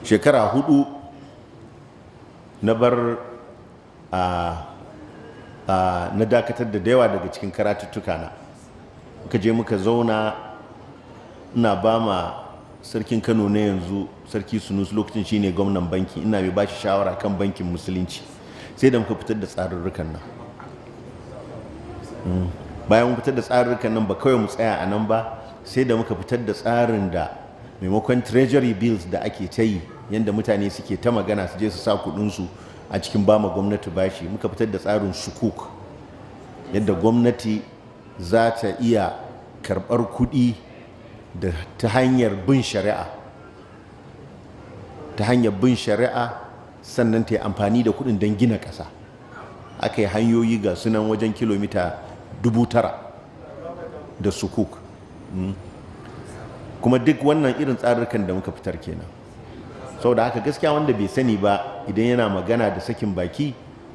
Shekara 4 na bar na dakatar da yawa daga cikin karatuttuka na. Muka je muka zauna, ina ba ma Sarkin Kano na yanzu, Sarki Sunusi, lokacin shine gwamnan banki, ina mai ba shi shawara kan bankin Musulunci, sai da muka fitar da tsarurrukan nan. Bayan mun fitar da tsarurrukan nan, ba kawai mu tsaya a nan ba, sai da muka fitar da tsarin da maimakon treasury bills da ake ta yi, yadda mutane suke ta magana su je su sa kudinsu a cikin bama gwamnati bashi, muka fitar da tsarin sukuk, yadda gwamnati za ta iya karɓar kuɗi da ta hanyar bin shari'a, ta hanyar bin shari'a, sannan ta yi amfani da kuɗin don gina ƙasa. Aka yi hanyoyi ga sunan wajen kilomita 9,000 da sukuk. Kuma duk wannan irin tsarurrukan da muka fitar kenan. Saboda haka gaskiya, wanda bai sani ba, idan yana magana da sakin baki,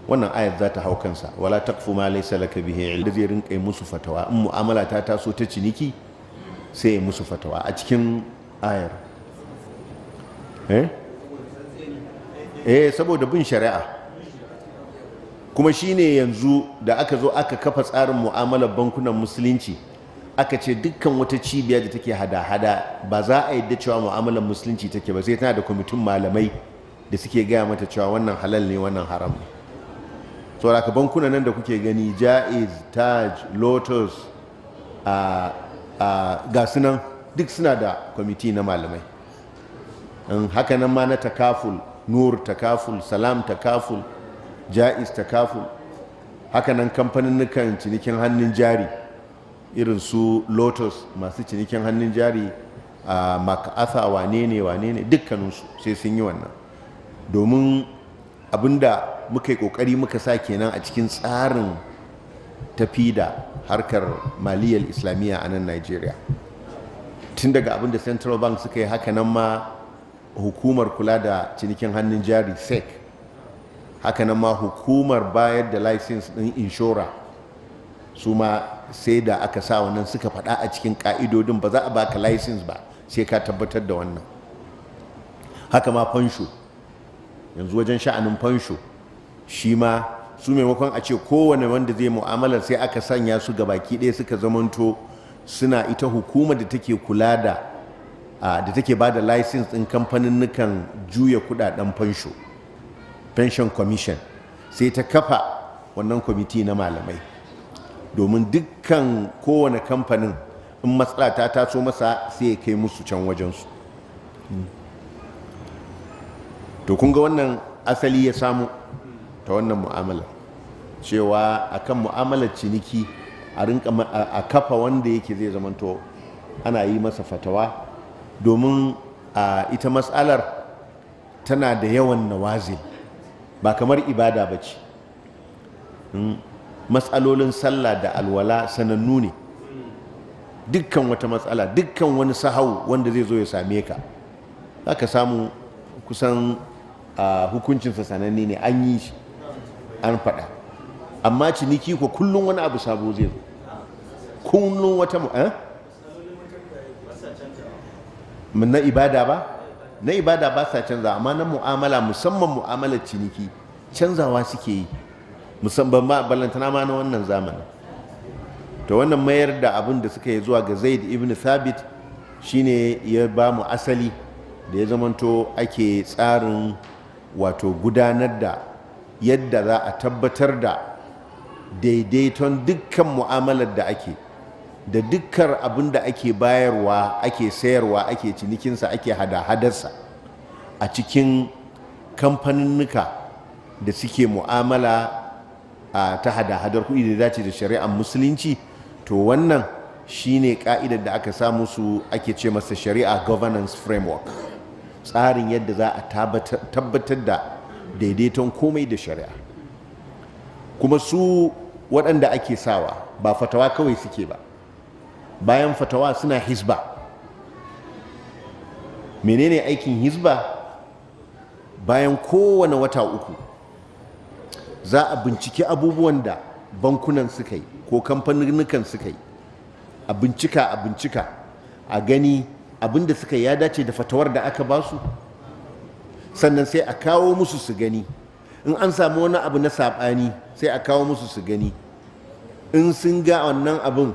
wannan ayat za ta hau kansa: "Wala taqfu ma laysa laka bihi ilm." Da zai rinka yi musu fatawa in mu'amala ta taso ta ciniki, sai ya musu fatawa a cikin ayar. Eh, saboda bin shari'a. Kuma shine yanzu da aka zo aka kafa tsarin mu'amalar bankunan Musulunci, aka ce dukkan wata cibiya da take hada-hada ba za a yadda cewa mu'amalar Musulunci take ba sai tana da kwamitin malamai da suke gaya mata cewa wannan halal ne, wannan haram ne. Saboda haka bankunan nan da kuke gani, Jaiz, Taj, Lotus, a ga sunan duk suna da kwamiti na malamai. Haka nan ma na takaful, Nur Takaful, Salam Takaful, Jaiz Takaful. Haka nan kamfaninnukan cinikin hannun jari irin su Lotus, masu cinikin hannun jari a MacArthur, wane ne, wane ne, dukkaninsu sai sun yi wannan. Domin abinda muka yi kokari muka sa kenan a cikin tsarin tafi da harkar maliyar Islamiyya a nan Nigeria, tun daga abinda Central Bank suka yi, haka nan ma hukumar kula da cinikin hannun jari, SEC, haka nan ma hukumar bayar da license din inshora, su ma sai da aka sa wannan, suka faɗa a cikin ƙa'idodin, ba za a baka license ba sai ka tabbatar da wannan. Haka ma fansho, yanzu wajen sha'anin fansho shi ma, su maimakon a ce kowane wanda zai mu'amalar, sai aka sanya su baki ɗaya suka zamanto suna ita hukumar da take kula da da take ba da license ɗin kamfaninnukan juya kudaden fansho, Pension Commission, sai ta kafa wannan kwamiti na malamai, domin dukkan kowane kamfanin in matsala ta taso masa, sai ya kai musu can wajensu. To kun ga wannan asali ya samu ta wannan mu'amala, cewa akan mu'amalar ciniki a rinka a kafa wanda yake zai zamanto ana yi masa fatawa, domin a ita matsalar tana da yawan nawazil, ba kamar ibada ba ce. Matsalolin sallah da alwala sanannu ne. Dukkan wata matsala, dukkan wani sahau wanda zai zo ya same ka, za ka samu kusan hukuncinsa sananne ne, an yi shi, an faɗa. Amma ciniki ko kullum wani abu sabo zai zo, kullum wata mu eh? Na ibada ba, na ibada ba sa canza, amma na mu'amala, musamman mu'amalar ciniki, canzawa suke yi, musamman ma ballantana ma na wannan zamanin. To wannan mayar da abin da suka yi zuwa ga Zaid ibn Thabit shine ya ba mu asali da ya zamanto ake tsarin, wato gudanar da yadda za a tabbatar da daidaiton dukkan mu'amalar da ake da dukkan abin da ake bayarwa, ake sayarwa, ake cinikinsa, ake hada-hadarsa a cikin kamfaninnuka da suke mu'amala ta hada-hadar kuɗi da dace da shari'ar Musulunci. To wannan shine ka'idar da aka samu su ake ce masa Shari'a Governance Framework, tsarin yadda za a tabbatar da daidaiton komai da shari'a. Kuma su waɗanda ake sawa ba fatawa kawai suke ba, bayan fatawa suna hisba. Menene aikin hisba? Bayan kowane wata 3 za a binciki abubuwan da bankunan suka yi ko kamfaninnukan suka yi, a bincika, a bincika, a gani abin da suka ya dace da fatawar da aka ba su. Sannan sai a kawo musu su gani. In an samu wani abu na saɓani, sai a kawo musu su gani. In sun ga wannan abin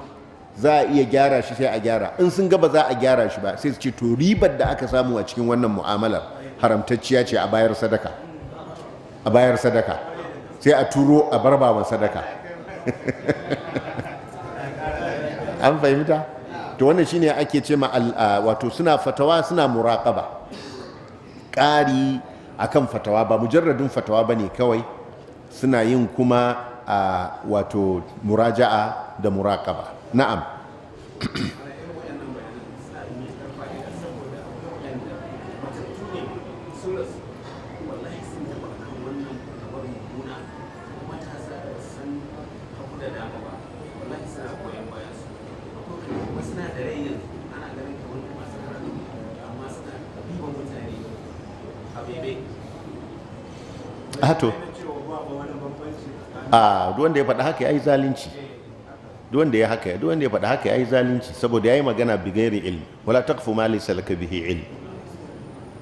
za a iya gyara shi, sai a gyara. In sun ga ba za a gyara shi ba, sai su ce to, ribar da aka samu a cikin wannan mu'amalar haramtacciya ce, a bayar sadaka, a bayar sadaka. Sai a turo a barba wa sadaka. An fahimta? To, wannan shine ake ce ma wato suna fatawa, suna muraƙaba, ƙari akan fatawa. Ba mujarradin fatawa bane kawai, suna yin kuma a wato muraja'a da muraƙaba. Na'am. Ana irin waɗannan bayanan suna da matuƙar fa'ida, saboda akwai waɗanda matattu ne, sun rasu, wallahi sun taɓa akan wannan fatawar mummuna. Kuma matasa da ba su san hagu da dama ba, wallahi suna goyon bayan su. Akwai waɗanda kuma suna da rai yanzu, ana ganin kamar masu karatu ne, amma suna ɗiban mutane a bebe. A to, a duk wanda ya faɗa haka yayi zalunci. Duk wanda ya faɗa haka yayi zalunci, saboda yayi magana بغير علم. ولا تقف ما ليس لك به علم.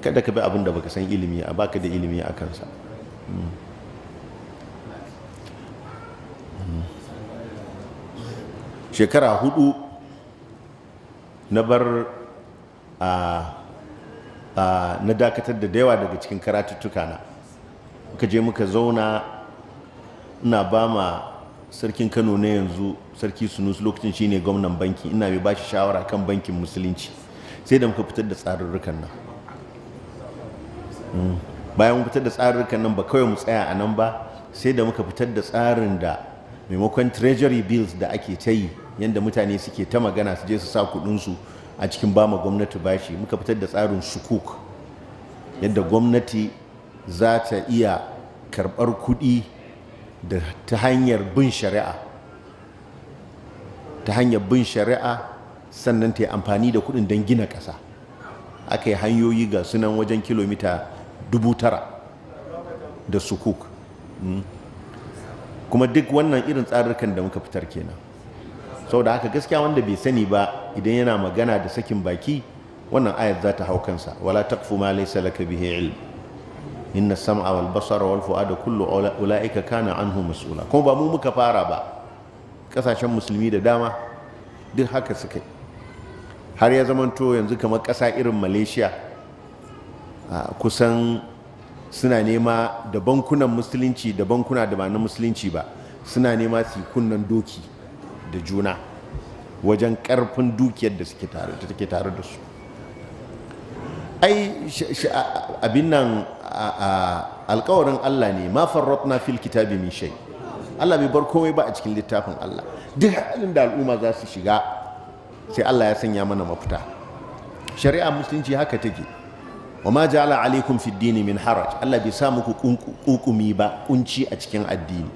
Kada ka bi abin da baka san ilimi a baka da ilimi a kansa. Shekara 4 na bar a na dakatar da yawa daga cikin karatuttuka na. Muka je muka zauna, ina ba ma sarkin Kano na yanzu, Sarki Sunusi, lokacin shine gwamnan banki, ina mai ba shi shawara kan bankin Musulunci. Sai da muka fitar da tsarurrukan nan. Bayan mun fitar da tsarurrukan nan, ba kawai mu tsaya a nan ba, sai da muka fitar da tsarin da maimakon treasury bills da ake ta yi, yadda mutane suke ta magana su je su sa kudinsu a cikin bama gwamnati bashi, muka fitar da tsarin sukuk, yadda gwamnati za ta iya karɓar kuɗi da ta hanyar bin shari'a, ta hanyar bin shari'a, sannan ta yi amfani da kuɗin don gina ƙasa. Aka yi hanyoyi ga sunan wajen kilomita 9,000 da sukuk. Kuma duk wannan irin tsarurrukan da muka fitar kenan. Saboda haka gaskiya, wanda bai sani ba, idan yana magana da sakin baki, wannan ayat za ta hau kansa: ولا تقف ما ليس لك به علم إن السمع والبصر والفؤاد كل أولئك كان عنه مسؤولا. Kuma ba mu muka fara ba, kasashen Musulmi da dama duk haka suka yi, har ya zamanto yanzu kamar ƙasa irin Malaysia kusan suna nema da bankunan Musulunci da bankuna da ba na Musulunci ba, suna nema su yi kunnen doki da juna wajen karfin dukiyar da suke tare da take tare da su. Ai abin nan alkawarin Allah ne: ما فرطنا في الكتاب من شيء. Allah bai bar komai ba a cikin littafin Allah. Duk halin da al'umma za su shiga, sai Allah ya sanya mana mafita. Shari'a Musulunci haka take: وما جعل عليكم في الدين من حرج. Allah bai sa muku kukumi ba, kunci a cikin addini.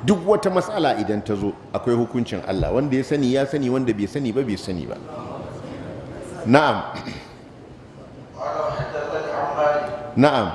Duk wata matsala idan ta zo, akwai hukuncin Allah. Wanda ya sani ya sani, wanda bai sani ba bai sani ba. Na'am. قال: وحدثني عن مالك. Na'am.